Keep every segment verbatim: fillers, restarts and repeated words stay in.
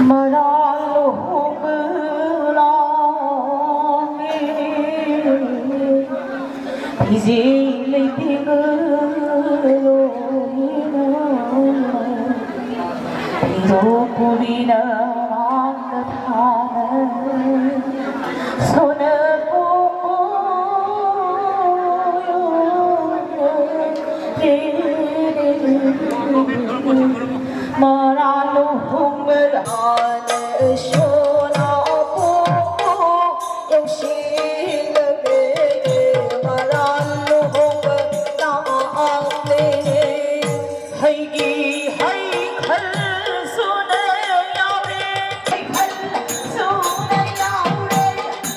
ꯃꯔꯥꯜ ꯂꯨꯍꯣꯡꯕ ꯂꯥꯡꯉꯦ, ꯐꯤꯖꯦ ꯂꯩꯇꯦꯡꯒ ꯂꯣꯏꯅ, ꯐꯤꯔꯣꯜ ꯄꯨꯔꯤꯅ ꯃꯥꯡꯗ ꯊꯥꯅ, ꯁꯣꯅ ꯀꯣꯡꯕ ꯃꯔꯥ ꯂꯨꯍꯣꯡꯕ ꯂꯥꯛꯂꯦ, ꯁꯣꯅꯥ ꯄꯣꯛꯄ ꯌꯧꯁꯤꯜꯂꯛꯂꯦ, ꯃꯔꯥ ꯂꯨꯍꯣꯡꯕ ꯂꯥꯛꯂꯦ꯫ ꯍꯩꯒꯤ ꯍꯩꯈꯜ ꯁꯨꯅ ꯌꯥꯎꯔꯦ, ꯍꯩꯈꯜ ꯁꯨꯅ ꯌꯥꯎꯔꯦ,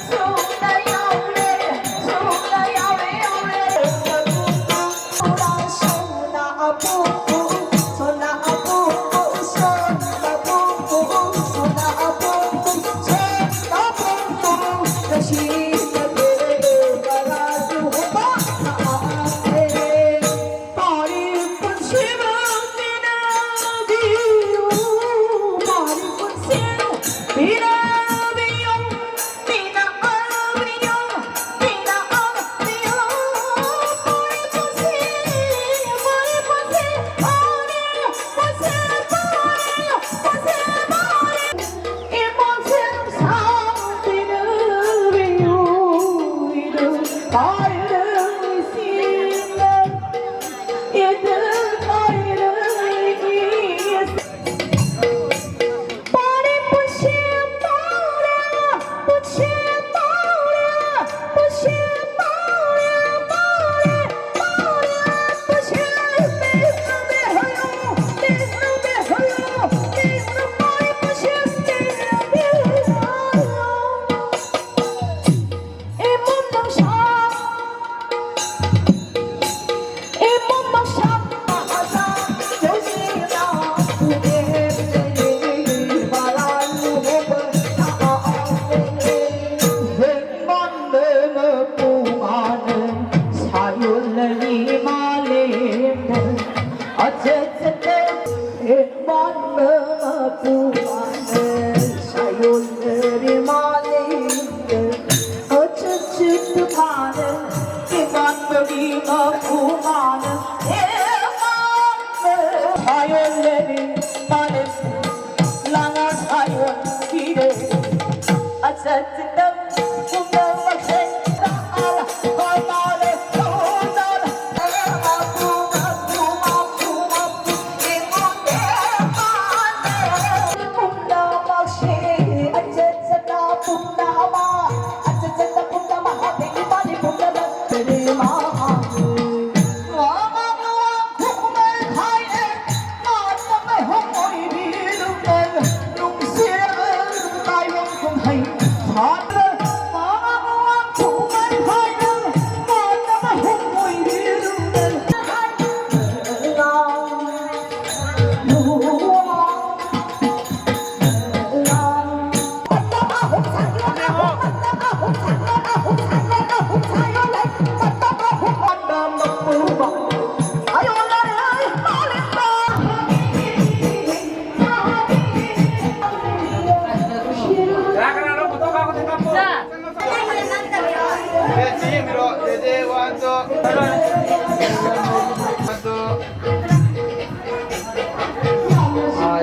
ꯁꯨꯅ ꯌꯥꯎꯔꯦ, ꯁꯨꯅ ꯌꯥꯎꯔꯦ, ꯌꯥꯎꯔꯦ꯫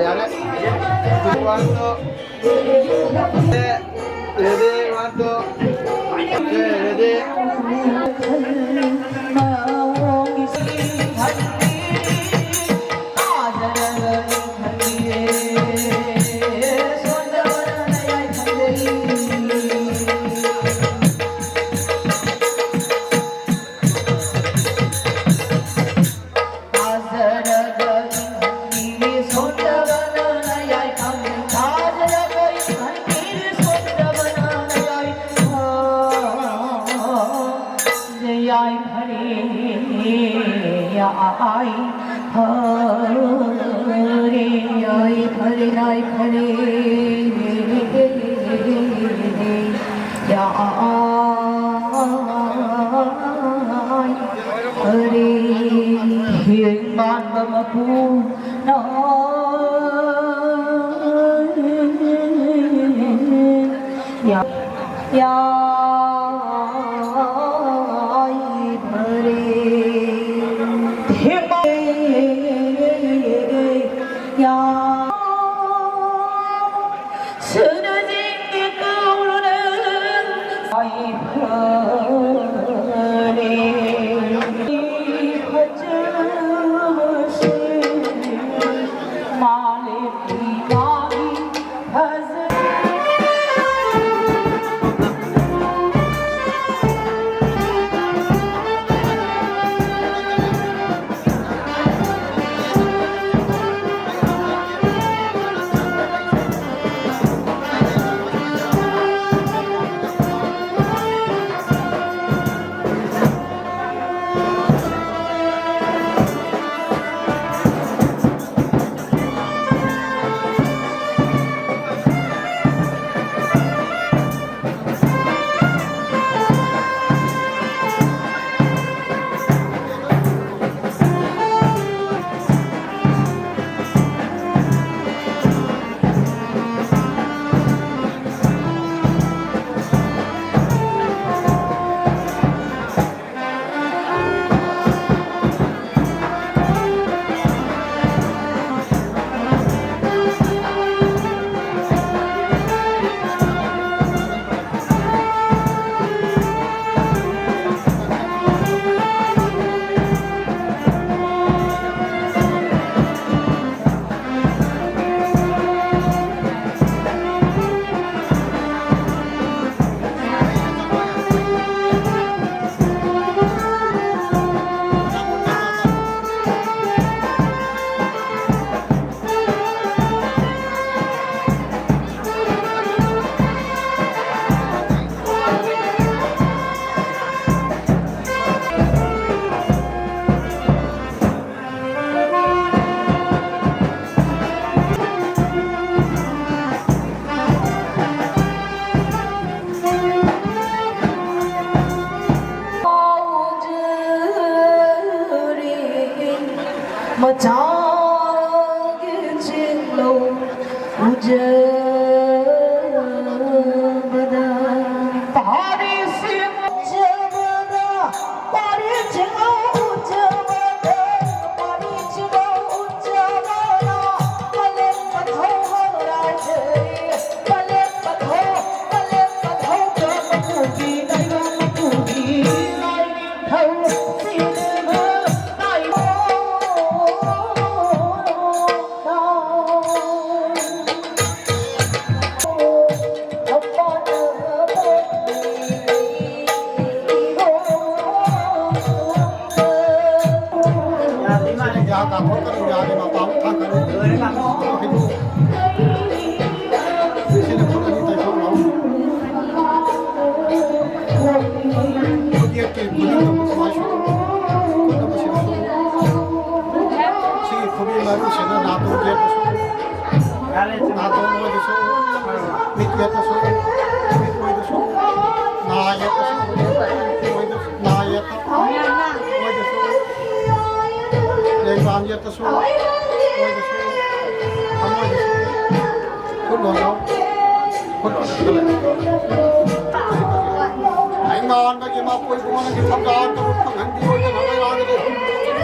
ꯌꯥꯔꯦ꯫ Ready, one, two. Okay, ready. ꯃꯤꯠ ꯌꯦꯠꯇꯁꯨ, ꯃꯤꯠ ꯑꯣꯏꯗꯁꯨ, ꯅꯥ ꯌꯦꯠꯇꯁꯨ, ꯑꯣꯏꯗꯁꯨ, ꯅꯥ ꯌꯦꯠꯇ, ꯑꯣꯏꯗꯁꯨ, ꯂꯦꯡꯕꯥꯟ ꯌꯦꯠꯇꯁꯨ, ꯑꯣꯏꯗꯁꯨ, ꯊꯃꯣꯏꯗꯁꯨ, ꯈꯨꯠ ꯂꯣꯟꯅꯧ, ꯈꯨꯠ ꯂꯣꯟꯅꯧ꯫ ꯑꯩꯉꯣꯟꯗꯒꯤ ꯃꯄꯨ ꯏꯕꯨꯡꯉꯣꯒꯤ ꯊꯧꯗꯥꯡ ꯇꯔꯨꯛ ꯐꯪꯍꯟꯕꯤꯌꯨ ꯍꯥꯏꯅ ꯂꯩꯔꯥꯡꯗ ꯂꯩꯍꯨꯝ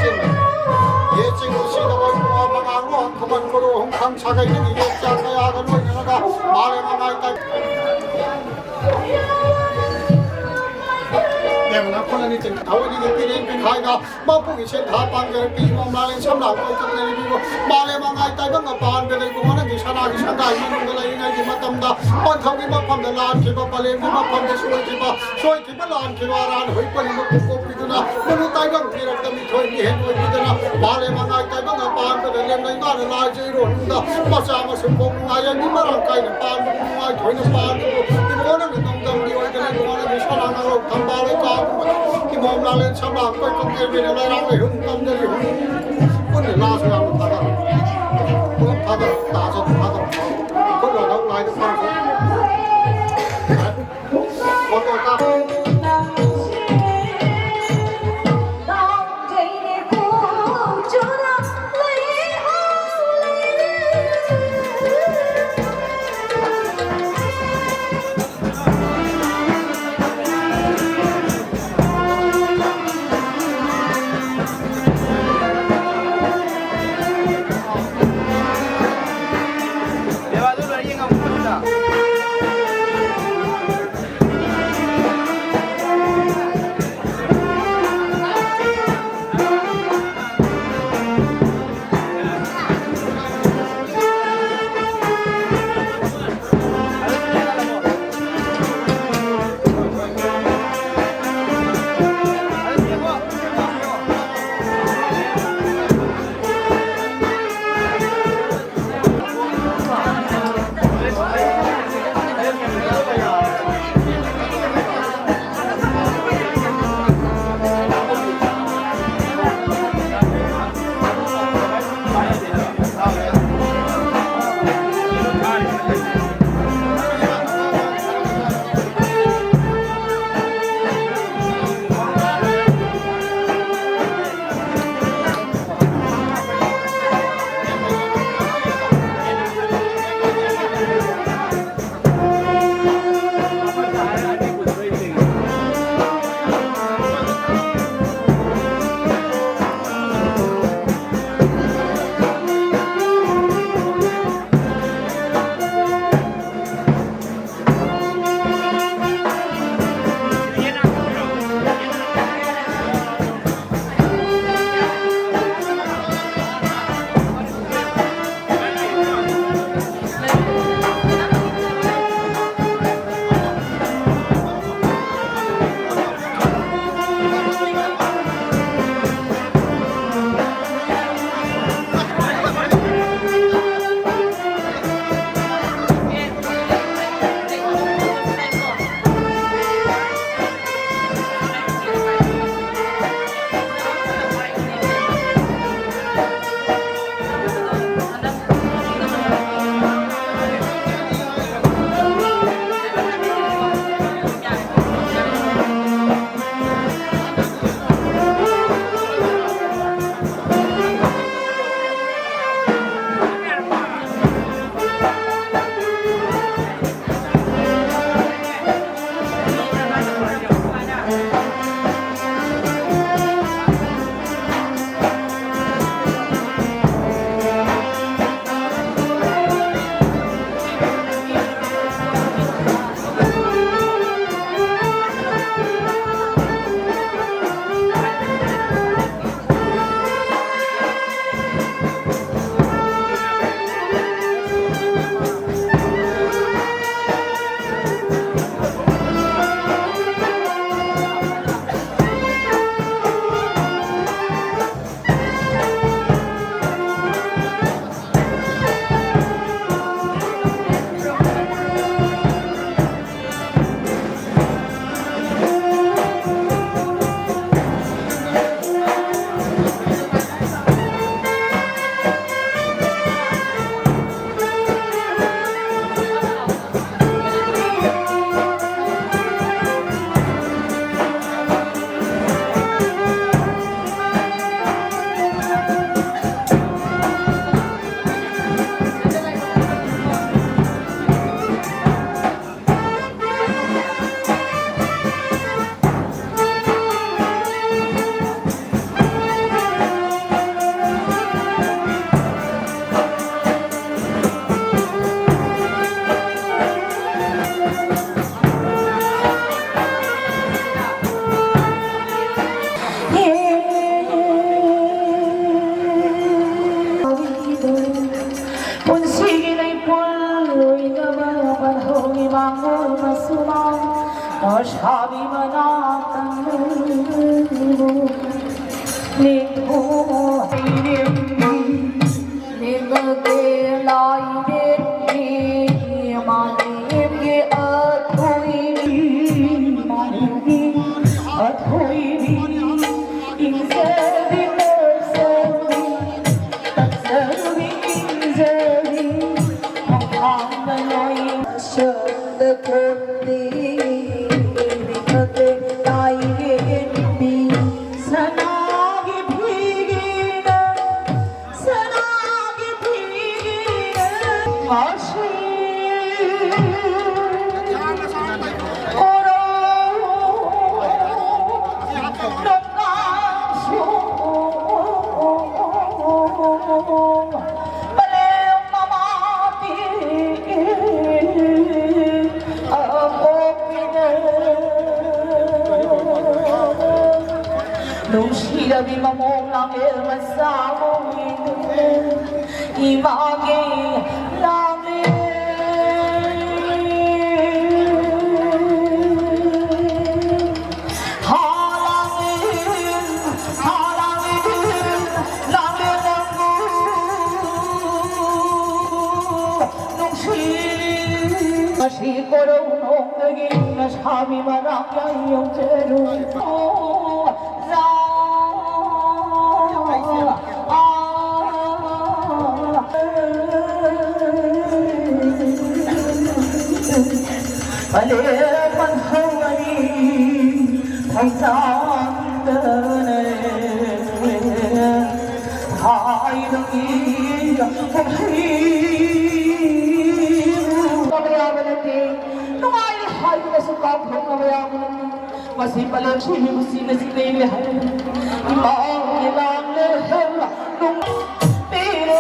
ꯆꯦꯟꯕ꯫ ꯌꯦꯠꯁꯤꯡ ꯑꯁꯤꯗ ꯑꯣꯏꯕ ꯃꯉꯥꯡꯂꯣꯟ ꯈꯨꯃꯟ ꯈꯨꯔꯨ ꯍꯨꯝꯈꯪ ꯁꯥꯒꯩꯗꯒꯤ ꯌꯦꯠ ꯆꯥꯛ ꯀꯌꯥꯒ ꯂꯣꯏꯅꯔꯒ ꯃꯥꯂꯦꯝ ꯃꯉꯥꯏ ꯇꯥꯏ-, ꯌꯦꯡꯉꯨꯅ, ꯈꯨꯠ ꯑꯅꯤ ꯆꯤꯡ-, ꯊꯧ ꯑꯅꯤꯒꯤ ꯄꯤꯔꯦꯟ ꯄꯤꯈꯥꯏꯅ ꯃꯄꯨꯒꯤ ꯁꯦꯟꯊꯥ ꯄꯥꯡꯖꯔꯛꯄꯤ ꯏꯃꯣꯝ ꯂꯥꯂꯦꯟ ꯁꯝꯂꯥꯡ ꯀꯣꯏꯆꯠꯅꯔꯤꯕꯤꯕꯨ ꯃꯥꯂꯦꯝ ꯃꯉꯥꯏ ꯇꯥꯏꯕꯪ ꯃꯄꯥꯟꯗ ꯂꯩꯕ ꯃꯅꯪꯒꯤ ꯁꯅꯥꯒꯤ ꯁꯪꯒꯥꯏ ꯃꯅꯨꯡꯗ ꯂꯩꯔꯤꯉꯩꯒꯤ ꯃꯇꯝꯗ ꯄꯟꯊꯧꯒꯤ ꯃꯐꯝꯗ ꯂꯥꯟꯈꯤꯕ, ꯄꯂꯦꯝꯒꯤ ꯃꯐꯝꯗ ꯁꯣꯏꯈꯤꯕ, ꯁꯣꯏꯈꯤꯕ ꯂꯥꯟꯈꯤꯕ ꯑꯔꯥꯟ ꯍꯣꯏ ꯄꯨꯝꯅꯃꯛꯄꯨ ꯀꯣꯛꯄꯤꯗꯨꯅ ꯃꯅꯨ ꯇꯥꯏꯕꯪ ꯄꯤꯔꯛꯇ ꯃꯤꯊꯣꯏ ꯃꯤꯍꯦꯟ ꯑꯣꯏꯕꯤꯗꯅ ꯃꯥꯂꯦꯝ ꯃꯉꯥꯏ ꯇꯥꯏꯕꯪ ꯃꯄꯥꯟꯗ ꯂꯦꯝꯅ ꯏꯃꯥꯅ ꯂꯥꯏꯖ ꯏꯔꯣꯟꯗ ꯃꯆꯥ ꯃꯁꯨ ꯄꯣꯛ ꯅꯨꯡꯉꯥꯏ ꯌꯥꯏꯕꯤ ꯃꯔꯥꯡ ꯀꯥꯏꯅ ꯄꯥꯟꯕ ꯅꯨꯡꯉꯥꯏ ꯊꯣꯏꯅ ꯄꯥꯟꯕꯕꯨ ꯏꯕꯣ ꯅꯪꯅ ꯅꯣꯡꯗꯝꯒꯤ ꯑꯣꯏꯗꯅ ꯏꯕꯣ ꯅꯪꯒꯤ ꯁꯅꯥ ꯉꯥꯔꯣꯛ ꯊꯝꯕꯥꯜ ꯂꯩꯀꯥ ꯏꯃꯣꯝ ꯂꯥꯂꯦꯟ ꯁꯝꯂꯥꯡ ꯀꯣꯏ ꯀꯝꯄꯦꯔꯃꯦꯟꯅ ꯂꯩꯔꯥꯡ ꯂꯩꯍꯨꯝ ꯇꯝꯖꯔꯤ ꯍꯨꯝ ꯄꯨꯟꯅ ꯂꯥꯁ ꯌꯥꯝꯅ ꯐꯥꯗꯔ ꯄꯨꯂꯞ ꯐꯥꯗꯔ ꯇꯥ ꯆꯠ ꯐꯥꯗꯔ ꯈꯨꯠ ꯂꯣꯏꯅ ꯂꯥꯏꯗ ꯐꯥꯗꯔ ꯐꯣꯇꯣ ꯀꯥꯞ ꯄꯥꯟꯊꯧꯒꯤ ꯃꯥꯡꯒꯣꯜ ꯃꯁꯨꯃꯥꯡ ꯂꯣꯏꯁꯥꯕꯤ ꯃꯅꯥꯛꯇ ꯅꯤꯡꯊꯧ ꯂꯩꯔꯦꯝꯕꯤ, ꯂꯦꯝꯕꯒꯤ ꯂꯥꯏꯔꯦꯝꯕꯤ, ꯃꯥꯂꯦꯝꯒꯤ ꯑꯊꯣꯏꯕꯤ, ꯃꯥꯂꯦꯝꯒꯤ ꯑꯊꯣꯏꯕꯤ, ꯏꯪꯖꯕꯤ ꯃꯁꯧꯕꯤ, ꯇꯛꯆꯕꯤ ꯏꯪꯖꯕꯤ, ꯈꯣꯡꯊꯥꯡꯗ ꯂꯣꯏ ꯁꯪꯗ ꯀꯣꯟꯕꯤ, ꯃꯤꯈꯠꯂꯦ ꯂꯥꯏꯔꯦꯝꯕꯤ, ꯁꯅꯥꯒꯤ ꯐꯤꯒꯤꯅ, ꯁꯅꯥꯒꯤ ꯐꯤꯒꯤꯅ, ꯉꯁꯤ ꯀꯣꯔꯧ ꯅꯣꯡꯅꯥꯡꯁꯨ ꯃꯥꯂꯦꯝ ꯃꯃꯥꯒꯤ ꯑꯄꯣꯛꯄꯤꯅ ꯅꯨꯡꯁꯤꯔꯕꯤ ꯃꯃꯣꯝ ꯂꯥꯡꯂꯦꯟ ꯃꯆꯥ ꯃꯧꯏꯗꯨꯅ ꯏꯃꯥꯒꯤ ꯂꯥꯡꯂꯦꯟ ꯍꯥ ꯂꯥꯡꯂꯦꯟ, ꯍꯥ ꯂꯥꯡꯂꯦꯟ, ꯂꯥꯡꯂꯦꯟ ꯅꯪꯕꯨ ꯅꯨꯡꯁꯤ꯫ ꯉꯁꯤ ꯀꯣꯔꯧꯅꯣꯡꯗꯒꯤ ꯂꯩꯁꯥꯕꯤ ꯃꯔꯥꯡ ꯌꯥꯏ ꯌꯧꯖꯔꯨ꯫ ꯑꯣ, ꯖꯥ, ꯑꯥ꯫ ꯄꯂꯦ ꯄꯟꯊꯧ ꯑꯅꯤ ꯊꯣꯡꯁꯥꯡꯗꯅꯦ ꯍꯥꯏꯕꯒꯤ ꯀꯨꯝꯍꯩ ꯌꯥꯕ ꯅꯠꯇꯦ꯫ ꯅꯨꯡꯉꯥꯏꯔꯦ ꯍꯥꯏꯗꯨꯅꯁꯨ ꯀꯥꯎꯊꯣꯛꯅꯕ ꯌꯥꯕ ꯅꯠꯇꯦ꯫ ꯃꯁꯤ ꯄꯂꯦꯝ ꯁꯤꯕꯤꯕꯨ ꯁꯤꯅ ꯁꯤ ꯂꯩꯔꯦ ꯍꯥꯏꯕꯅꯤ꯫ ꯏꯃꯥꯒꯤ ꯂꯥꯡꯂꯦ ꯍꯦꯜꯂ ꯅꯨꯡ ꯄꯤꯔꯦ꯫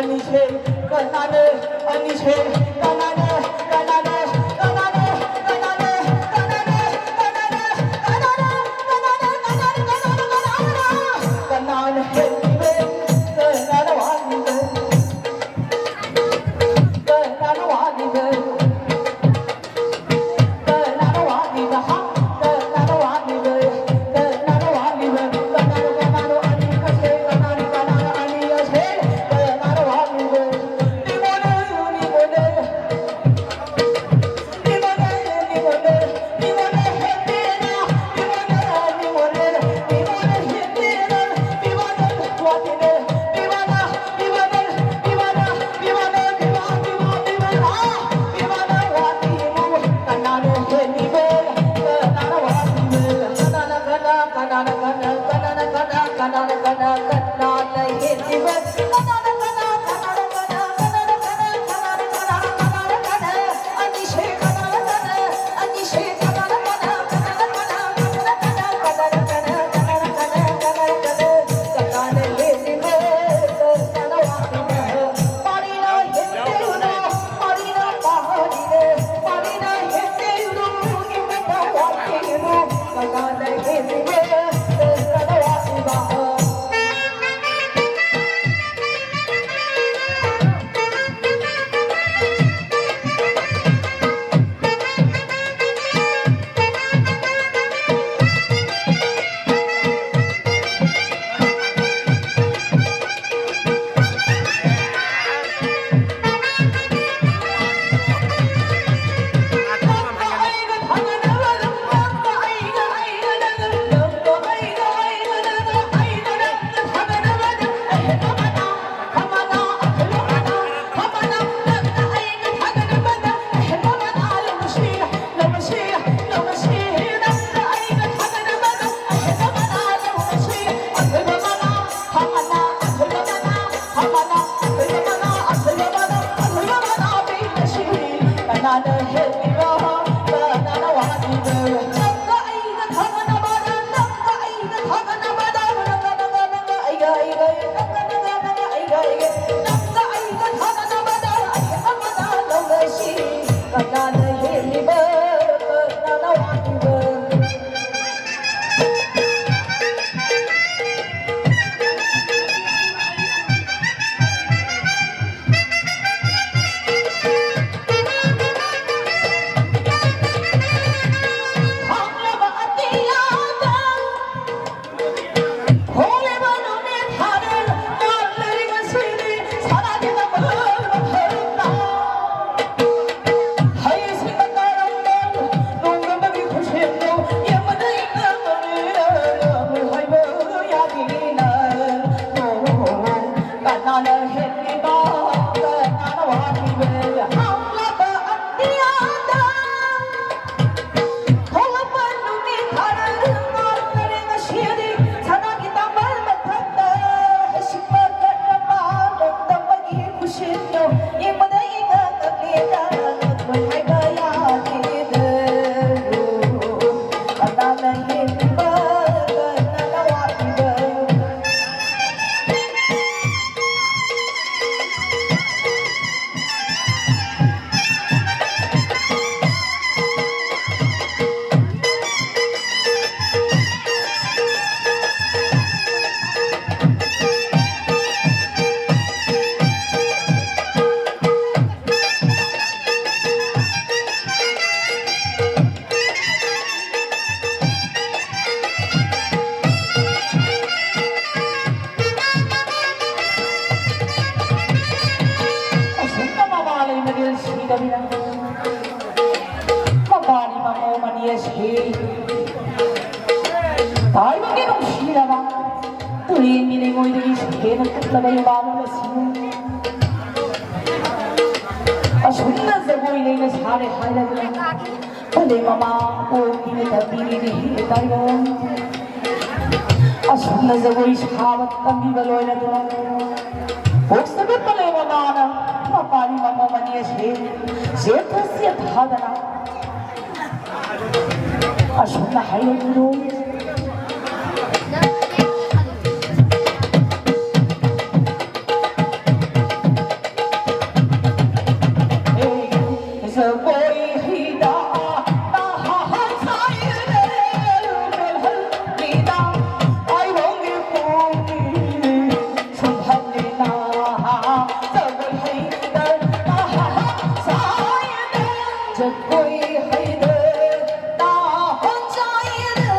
ꯑꯅꯤꯁꯦ ꯀꯅꯥꯅꯦ? ꯑꯅꯤꯁꯦ ꯀꯅꯥꯅꯦ? ꯀꯅꯥꯅꯦ? ꯀꯅꯥꯅꯦ? ꯀꯅꯥꯅ ꯍꯦꯜꯂꯤꯕ? ꯀꯅꯥꯅ ꯋꯥꯠꯂꯤꯕ? ꯀꯅꯥꯅ ꯋꯥꯠꯂꯤꯕ? ꯇꯥꯏꯕꯪꯒꯤ ꯅꯨꯡꯁꯤꯔꯕ ꯇꯨꯔꯦꯟꯒꯤ ꯂꯩꯉꯣꯏꯗꯒꯤ ꯁꯦꯡꯅ ꯀꯠꯂꯕ ꯏꯃꯥ ꯂꯣꯟ ꯑꯁꯤ ꯑꯁꯨꯝꯅ ꯖꯒꯣꯏ ꯂꯩꯅ ꯁꯥꯔꯦ ꯍꯥꯏꯔꯗꯨꯅ ꯄꯂꯦꯝ ꯃꯃꯥ ꯑꯣꯏꯕꯤꯅ ꯇꯝꯕꯤꯔꯤꯅꯤ ꯇꯥꯏꯕꯪ꯫ ꯑꯁꯨꯝꯅ ꯖꯒꯣꯏ ꯁꯥꯕ ꯇꯝꯕꯤꯕ ꯂꯣꯏꯔꯗꯨꯅ ꯄꯣꯛꯆꯕ ꯄꯂꯦꯝ ꯃꯃꯥꯅ ꯃꯄꯥꯔꯤ ꯃꯃꯧ ꯑꯅꯤ ꯑꯁꯤ ꯆꯦꯠꯊ ꯆꯦꯠꯊꯗꯅ ꯑꯁꯨꯝꯅ ꯍꯥꯏꯔꯛꯂꯤ꯫ ꯖꯒꯣꯏ ꯍꯩꯗ ꯅꯍꯥ ꯁꯥꯏꯗ ꯂꯨꯞꯍꯜꯂꯤꯗ ꯑꯥꯏꯕꯣꯡꯒꯤ ꯄꯨꯡ ꯁꯨꯝꯍꯜꯂꯤꯅ ꯖꯒꯣꯏ ꯍꯩꯗ ꯅꯍꯥ ꯁꯥꯏꯗ ꯖꯒꯣꯏ ꯍꯩꯗ ꯅꯍꯥ ꯁꯥꯏꯗ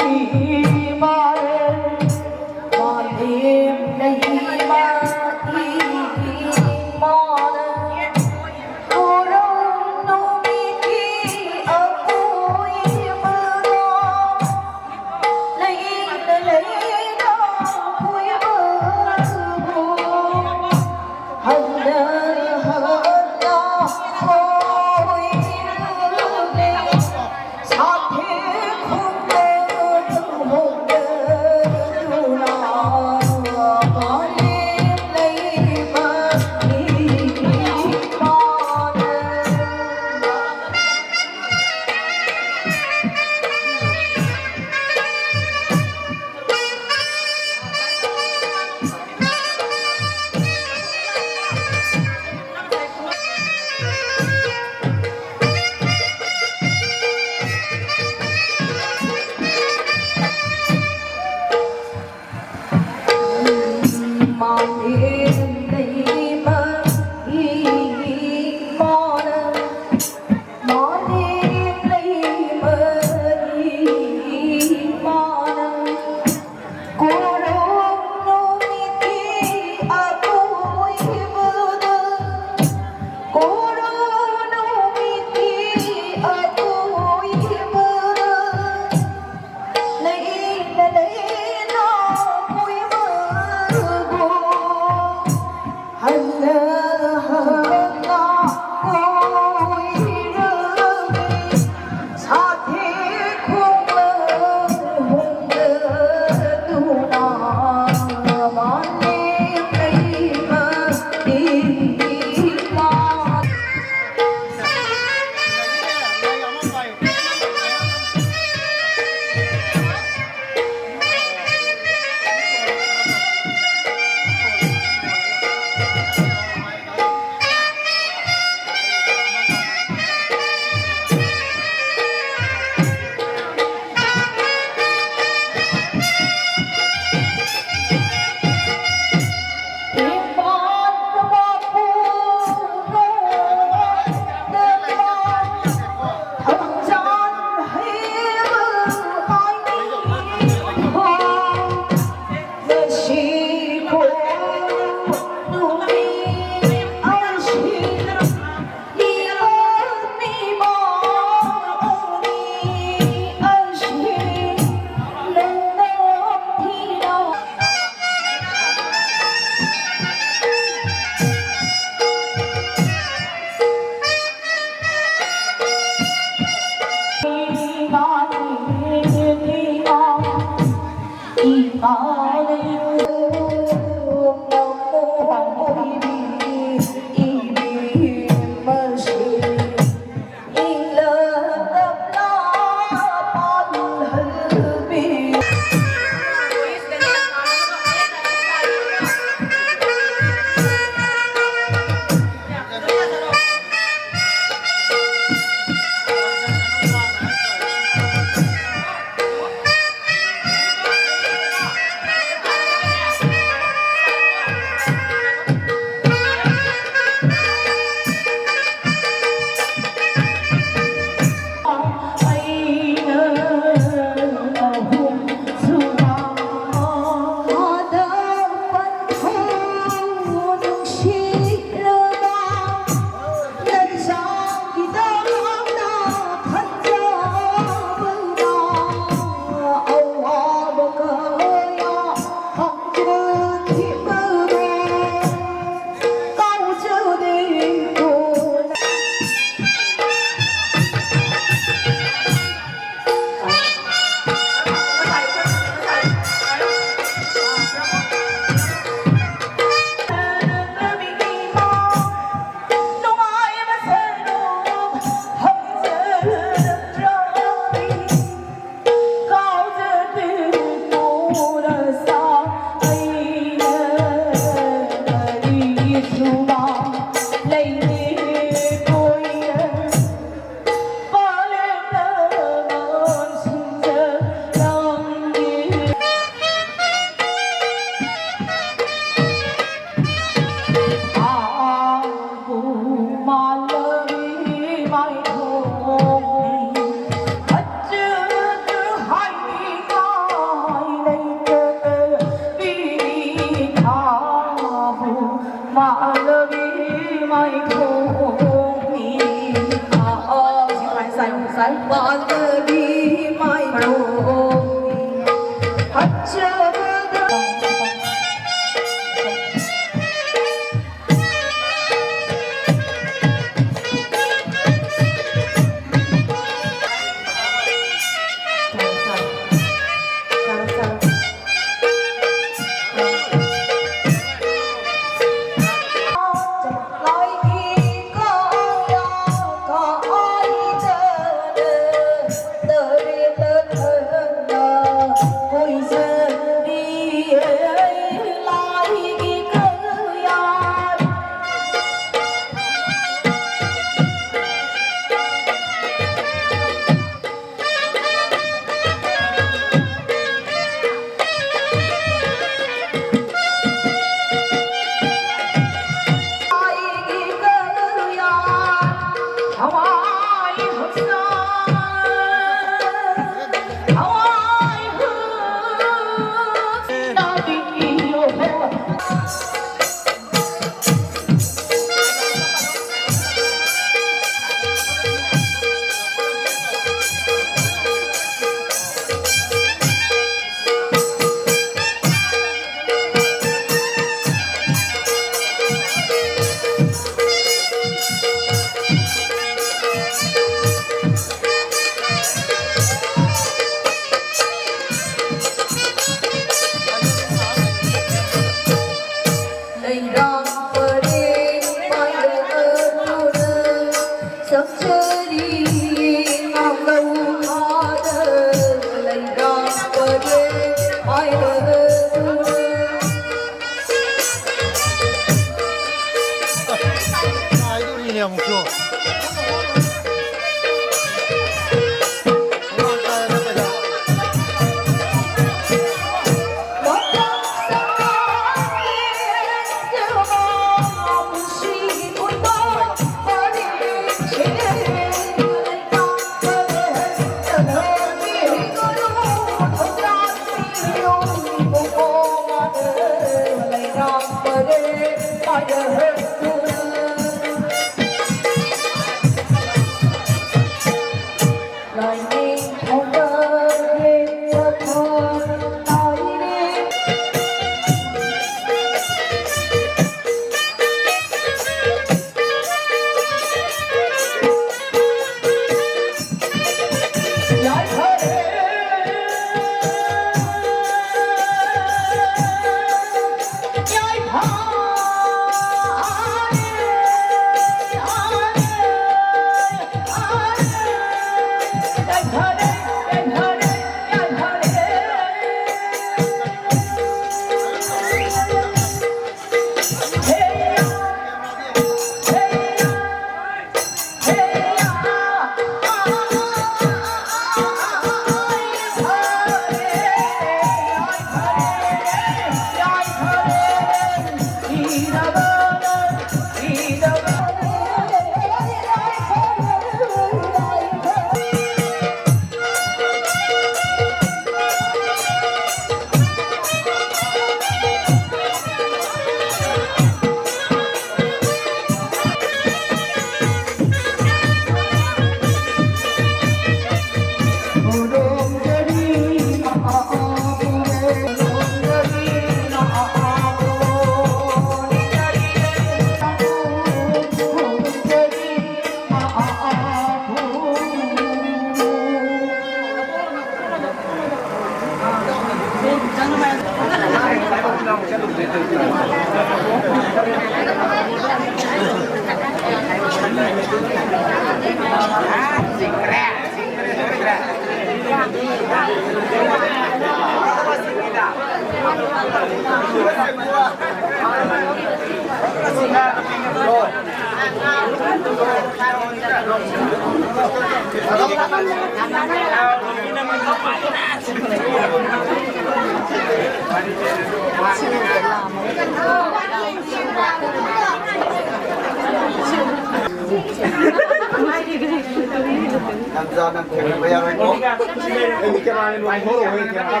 ꯅꯪ ꯆꯥ ꯅꯪ ꯊꯦꯡꯅꯕ ꯌꯥꯔꯣꯏꯀꯣ꯫ ꯑꯩꯗꯤ ꯀꯦꯃꯦꯔꯥꯃꯦꯟ ꯑꯣꯏꯅ ꯊꯣꯛꯂꯛꯑꯣ, ꯑꯩ ꯀꯦꯃꯦꯔꯥ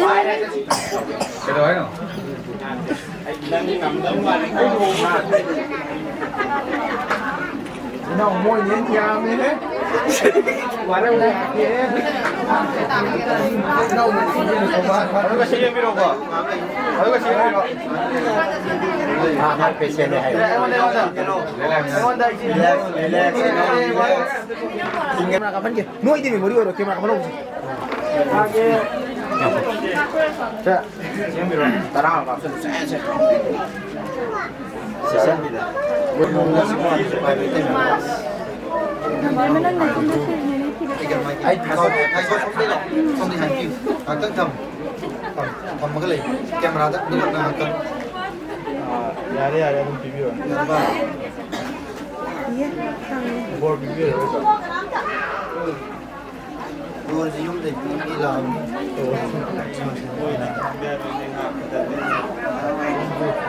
ꯄꯥꯏꯔꯒ꯫ ꯀꯩꯗꯧ ꯍꯥꯏꯅꯣ? ꯏꯅꯥꯎ ꯃꯣꯏꯅ ꯍꯦꯟꯅ ꯌꯥꯝꯃꯦꯍꯦ꯫ ꯋꯥꯔꯧꯕ ꯌꯥꯗꯦꯍꯦ꯫ ꯑꯗꯨꯒ ꯁꯤ ꯌꯦꯡꯕꯤꯔꯣꯀꯣ꯫ ꯑꯗꯨꯒ ꯁꯤ ꯌꯦꯡꯕꯤꯔꯣ꯫ ꯃꯥ ꯃꯥ ꯄꯦꯁꯦꯟꯅꯦ ꯍꯥꯏ꯫ ꯑꯩꯉꯣꯟꯗ, ꯑꯩꯉꯣꯟꯗ꯫ Relax, relax, relax, relax꯫ Camera ꯀꯥꯞꯍꯟꯒꯦ꯫ ꯅꯣꯏꯗꯤ memory ꯑꯣꯏꯔꯣ, ꯀꯦꯃꯦꯔꯥ ꯀꯥꯞꯍꯜꯂꯧꯁꯤ꯫ ꯁꯦ, ꯁꯦꯝꯕꯤꯔꯣ꯫ ꯇꯔꯥ ꯑꯃ ꯀꯥꯞꯁꯤꯜꯂꯨ꯫ ꯁꯦ, ꯁꯦ꯫ ꯁꯦꯁꯟꯒꯤꯗ꯫ ꯃꯣꯏ ꯅꯣꯡꯃ ꯁꯤ ꯃꯥꯜꯂꯤ꯫ ꯑꯩ ꯉꯥꯏꯈꯣ, ꯉꯥꯏꯈꯣ, ꯁꯣꯝꯗ ꯂꯥꯛꯑꯣ꯫ ꯁꯣꯝꯗ ꯉꯥꯏꯕꯤꯌꯨ꯫ ꯉꯥꯏꯍꯥꯛꯇꯪ ꯊꯝꯃꯨ꯫ ꯊꯝ-, ꯊꯝꯃꯒ ꯂꯩ꯫ ꯀꯦꯃꯦꯔꯥꯗ ꯑꯅꯤꯃꯛꯅ ꯉꯥꯏꯍꯥꯛꯇꯪ꯫ ꯑꯥ, ꯌꯥꯔꯦ, ꯌꯥꯔꯦ, ꯑꯗꯨꯝ ꯄꯤꯕꯤꯔꯣ꯫ ꯌꯥꯔꯕ? ꯕꯣꯔ ꯄꯤꯕꯤꯔꯔꯣꯏꯗ꯭ꯔꯣ? ꯕꯣꯔꯁꯤ ꯌꯨꯝꯗꯩ ꯄꯤꯕꯤ ꯂꯥꯛꯑꯕꯅꯤ꯫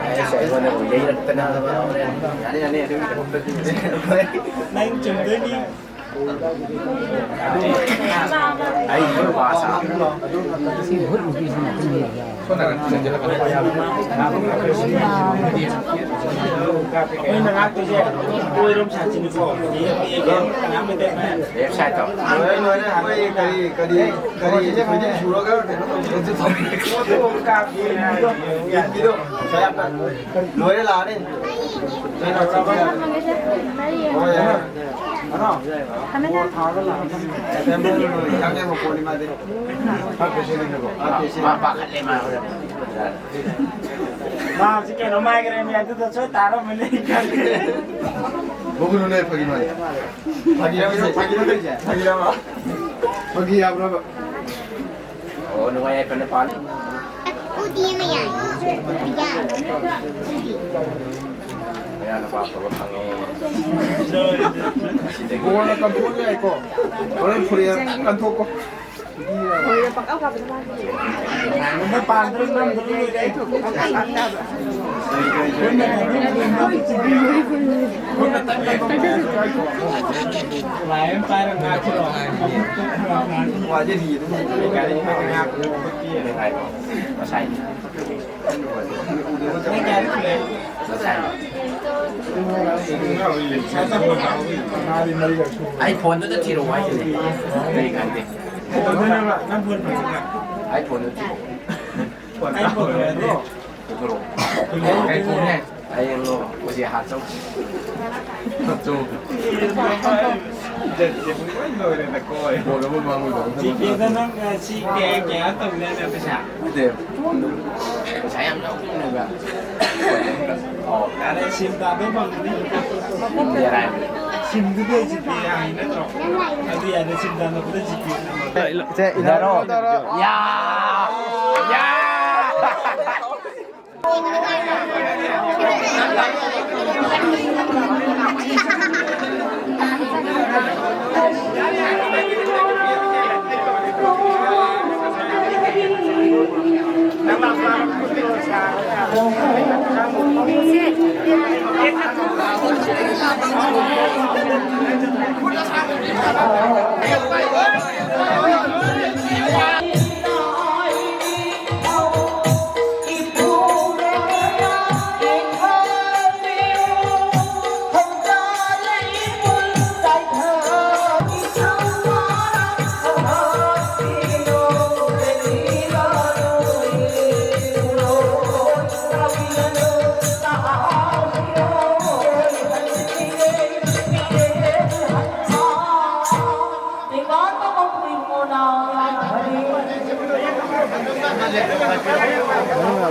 ꯑꯩꯁ, ꯑꯩꯉꯣꯟꯗ ꯑꯃꯨꯛ ꯌꯩꯔꯛꯇꯅ꯫ ꯌꯥꯅꯤ, ꯌꯥꯅꯤ, ꯑꯗꯨꯒꯤ ꯊꯕꯛꯇꯗꯤ꯫ ꯅꯪ ꯆꯨꯝꯗꯣꯏꯅꯤ꯫ ꯑꯩ ꯅꯨꯄꯥ ꯁꯥꯕ꯫ ꯑꯩꯅ ꯉꯥꯛꯇꯣꯏꯁꯦ ꯑꯣꯏꯔꯣꯝ ꯁꯥꯠꯁꯤꯅꯤꯀꯣ꯫ ꯂꯦꯐ ꯁꯥꯏꯠꯇꯣ꯫ ꯂꯣꯏꯔꯦ, ꯂꯣꯏꯔꯦ꯫ ꯑꯩꯈꯣꯏ ꯀꯔꯤ, ꯀꯔꯤ, ꯀꯔꯤ, ꯊꯣꯏꯗꯤꯡ ꯁꯨꯔꯒ ꯀꯩꯅꯣ ꯇꯧꯕꯗꯣ꯫ ꯌꯦꯠꯄꯤꯗꯣ꯫ ꯂꯣꯏꯔꯦ, ꯂꯥꯛꯑꯅꯤ꯫ ꯍꯣꯏ, ꯌꯥꯔꯦ꯫ ꯊꯝꯃꯦ, ꯊꯝꯃꯦ꯫ ꯁꯦꯞꯇꯦꯝꯕꯔ ꯂꯣꯏ ꯌꯥꯡ ꯌꯥꯡꯕ ꯄꯣꯠꯅꯤ ꯃꯥꯗꯤ꯫ ꯃꯥ ꯄꯥꯈꯠꯂꯦ ꯃꯥ꯫ ꯃꯥ ꯍꯧꯖꯤꯛ ꯀꯩꯅꯣꯝ ꯍꯥꯏꯈ꯭ꯔꯦ, ꯃꯤ ꯑꯗꯨꯗ ꯁꯣꯏ ꯇꯥꯔꯝꯃꯅꯤ ꯑꯩ ꯈꯪꯉꯦ꯫ ꯅꯣꯛꯀꯅꯨꯅꯦ, ꯐꯥꯒꯤ ꯃꯥꯜꯂꯦ꯫ ꯐꯥꯒꯤꯔꯕ ꯁꯦ? ꯐꯥꯒꯤꯔꯕ ꯁꯦ? ꯐꯥꯒꯤꯔꯕ? ꯐꯥꯒꯤ ꯌꯥꯕ꯭ꯔꯕ? ꯑꯣ, ꯅꯨꯡꯉꯥꯏ ꯌꯥꯏꯐꯅ ꯄꯥꯜꯂꯤ꯫ ꯎꯗꯤ ꯑꯃ ꯌꯥꯏ꯫ ꯌꯥꯏ꯫ ꯃꯌꯥ ꯅꯨꯄꯥ ꯑꯐꯕ ꯐꯪꯉꯦ꯫ ꯉꯁꯤꯗꯒꯤ ꯕꯣꯜꯅ ꯀꯟꯊꯣꯛꯑꯁꯨ ꯌꯥꯏꯀꯣ꯫ ꯍꯣꯔꯦꯟ ꯐꯨꯔꯤꯠ ꯑꯝꯇꯪ ꯀꯟꯊꯣꯛꯀꯣ꯫ ꯍꯣꯏ, ꯄꯪꯀꯥꯞ ꯀꯥꯞꯄꯗ ꯃꯥꯒꯤ꯫ ꯄꯥꯟꯗ꯭ꯔ ꯅꯝꯗ꯭ꯔ ꯂꯣꯏꯔꯦ꯫ ꯂꯥꯏ ꯑꯃ ꯄꯥꯏꯔ ꯉꯥꯛꯈꯤꯔꯣ꯫ ꯋꯥꯖꯦ ꯂꯤꯌꯦ ꯑꯗꯨꯝ꯫ ꯉꯁꯥꯏ꯫ ꯅꯪ ꯀꯌꯥꯗꯤ ꯁꯨꯔꯦ? ꯉꯁꯥꯏ꯫ ꯑꯩ ꯐꯣꯟꯗꯨꯗ ꯊꯤꯔꯛꯑꯣ ꯍꯥꯏꯁꯤꯅꯦ꯫ ꯀꯔꯤ ꯈꯪꯗꯦ꯫ ꯀꯩꯗꯧꯗꯣꯏꯅꯣꯕ? ꯅꯪ ꯐꯣꯟ ꯐꯪꯉꯒ꯫ ꯑꯩ ꯐꯣꯟꯗꯨ ꯊꯤꯔꯛꯑꯣ꯫ ꯐꯣꯟ ꯑꯩ ꯐꯣꯟ ꯐꯪꯉꯗꯤ꯫ ꯄꯨꯊꯣꯔꯛꯑꯣ꯫ ꯀꯩ ꯐꯣꯟꯅꯦ? ꯍꯌꯦꯡ ꯂꯣ ꯍꯧꯖꯤꯛ ꯍꯥꯠꯆꯧ꯫ ꯍꯥꯠꯆꯧ꯫ ꯖꯦꯠꯁꯦ ꯄꯨꯡꯂꯣꯏ ꯂꯣꯏꯔꯦꯗꯀꯣ꯫ ꯕꯣꯜ ꯑꯃ ꯃꯥꯡꯉꯨꯗꯕ꯫ ꯖꯤꯄꯦꯗ ꯅꯪ, ꯑ, ꯁꯤ ꯀꯌꯥ, ꯀꯌꯥ ꯇꯧꯅꯤ ꯍꯥꯏꯅ ꯄꯩꯁꯥ? ꯅꯠꯇꯦ, ꯐꯣꯟꯗꯨ ꯄꯩꯁꯥ ꯌꯥꯝ ꯌꯥꯎꯗꯕꯅꯦꯕ꯫ ꯑꯣ, ꯌꯥꯔꯦ, ꯁꯤꯝ ꯇꯥꯕꯩ ꯐꯪꯒꯅꯤ꯫ ꯌꯥꯔꯦ꯫ ꯁꯤꯝꯗꯨꯗꯤ ꯑꯩ ꯖꯤꯄꯦ ꯌꯥꯏ ꯅꯠꯇ꯭ꯔꯣ? ꯑꯗꯨ ꯌꯥꯏꯅ ꯁꯤꯝ ꯗꯥꯟꯅꯕꯗ ꯖꯤꯄꯦ ꯅꯝꯕꯔ꯫ ꯏꯆꯦ, ꯏꯟꯅꯔꯣ꯫ ꯌꯥ! ꯌꯥ!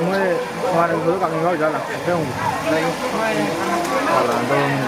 ꯃꯣꯏ ꯃꯃꯥꯟꯅꯕꯤꯗꯨ ꯀꯥꯡꯒꯟ ꯌꯥꯎꯔꯤꯖꯥꯠꯂ? ꯑꯝꯇ ꯌꯦꯡꯉꯨ꯫ ꯄꯥꯂꯥꯟ ꯇꯧꯔꯝꯃꯤꯅꯦ꯫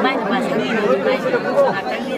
ꯃꯥꯏ ꯅꯨꯄꯥꯁꯦ ꯃꯤꯅꯤ, ꯃꯥꯏ ꯅꯨꯄꯥꯁꯦ ꯉꯥꯛꯇꯪꯗꯤ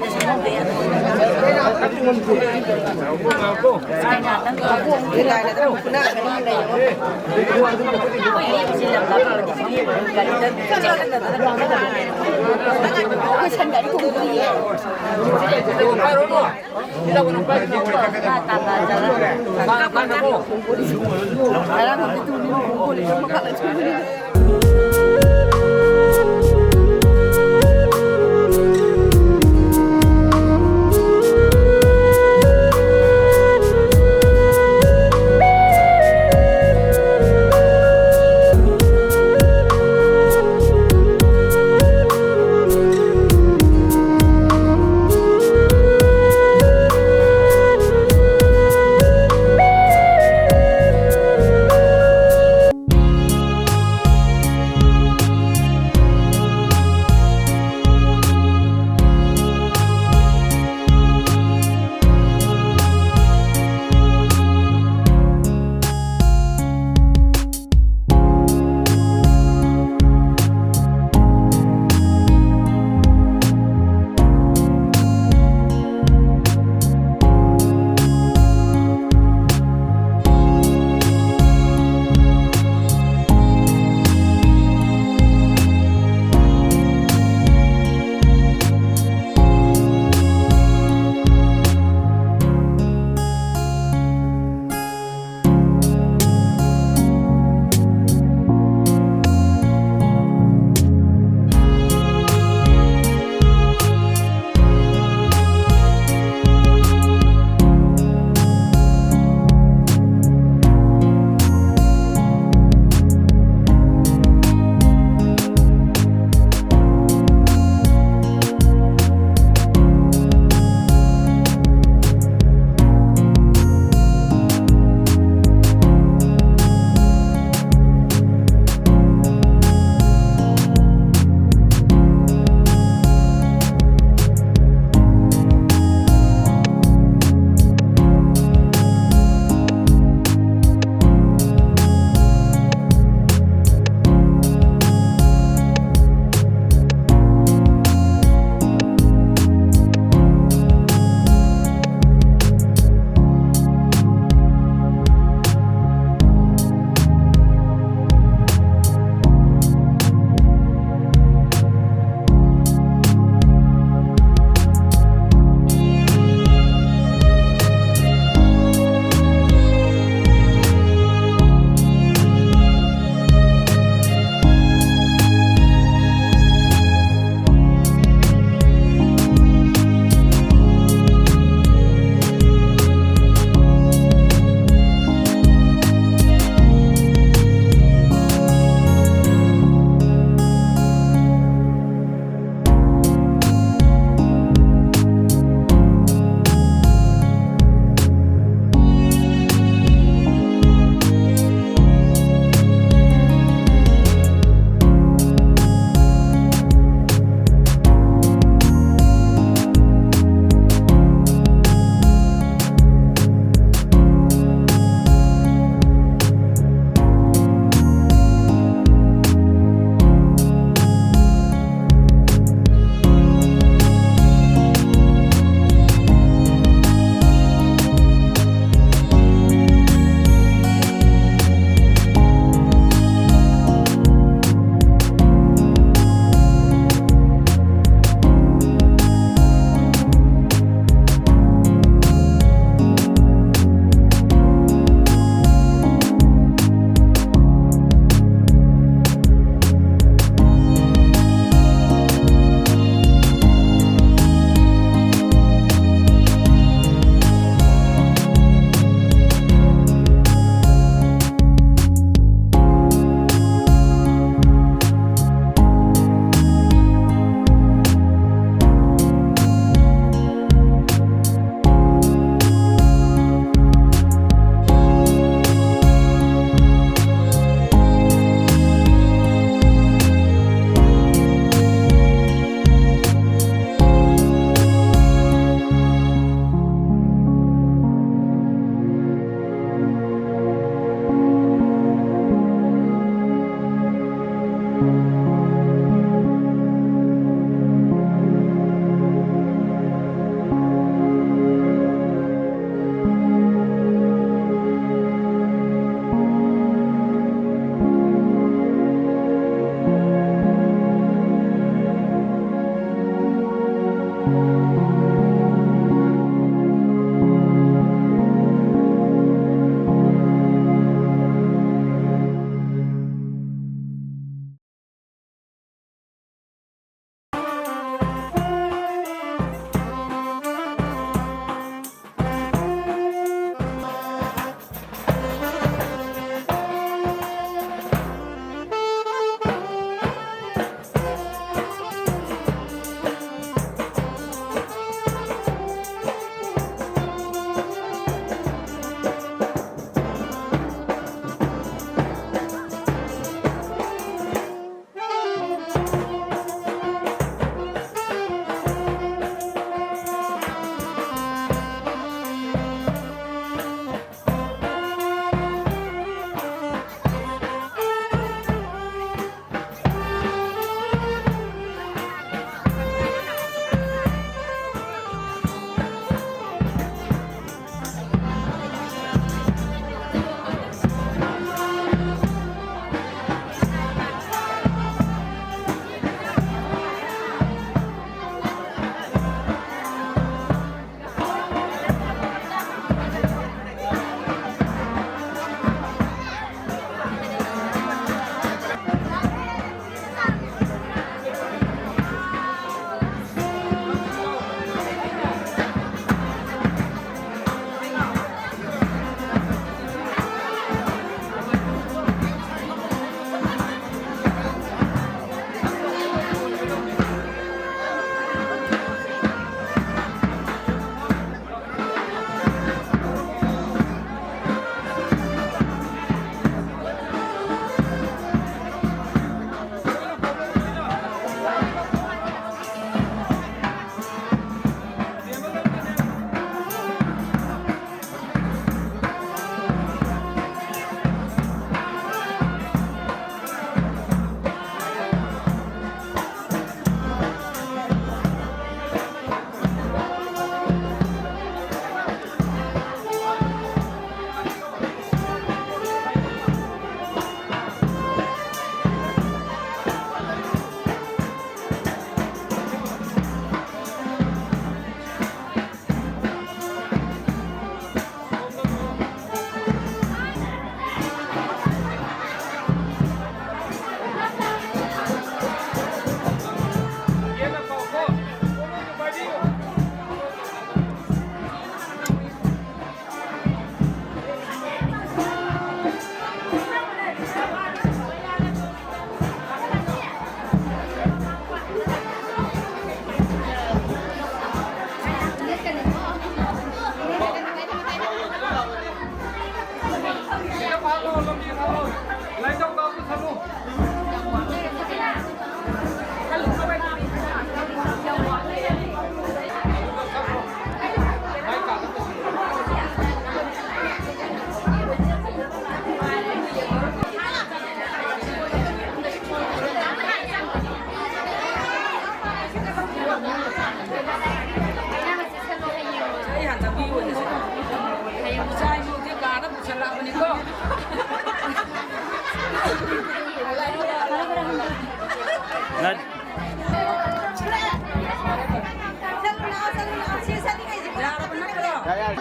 ꯆꯠꯂꯨ ꯂꯥꯛꯑꯣ, ꯆꯠꯂꯨ ꯂꯥꯛꯑꯣ꯫ ꯁꯤ ꯆꯠꯂꯤꯉꯩꯁꯤꯕꯨ ꯌꯥꯔꯕ ꯅꯠꯇ꯭ꯔꯣ? ꯌꯥꯔꯦ, ꯌꯥꯔꯦ꯫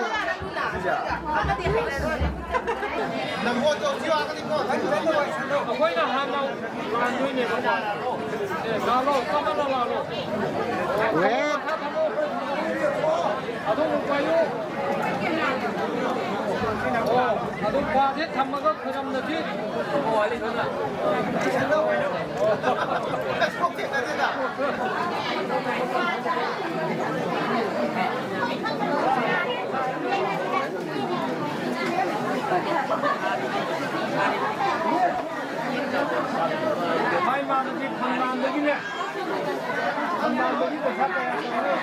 ꯑꯩꯈꯣꯏꯅ ꯍꯥꯟꯅ ꯂꯥꯟꯗꯣꯏꯅꯦꯕꯀꯣ꯫ ꯑꯦ, ꯂꯥꯜꯂꯣ, ꯆꯞ ꯃꯥꯟꯅ ꯂꯥꯜꯂꯣ꯫ ꯔꯦꯠ꯫ ꯑꯗꯨꯝ ꯄꯥꯏꯌꯨ꯫ ꯑꯣ, ꯑꯗꯨꯝ ꯈ꯭ꯋꯥꯁꯦ ꯊꯝꯃꯒ ꯈꯨꯔꯝꯗꯗꯤ꯫ ꯃꯥꯏ ꯃꯥꯅꯗꯤ ꯐꯝꯕꯥꯜꯗꯒꯤꯅꯦ꯫ ꯐꯝꯕꯥꯜꯗꯒꯤ ꯄꯩꯁꯥ ꯀꯌꯥ ꯐꯪꯉꯤ?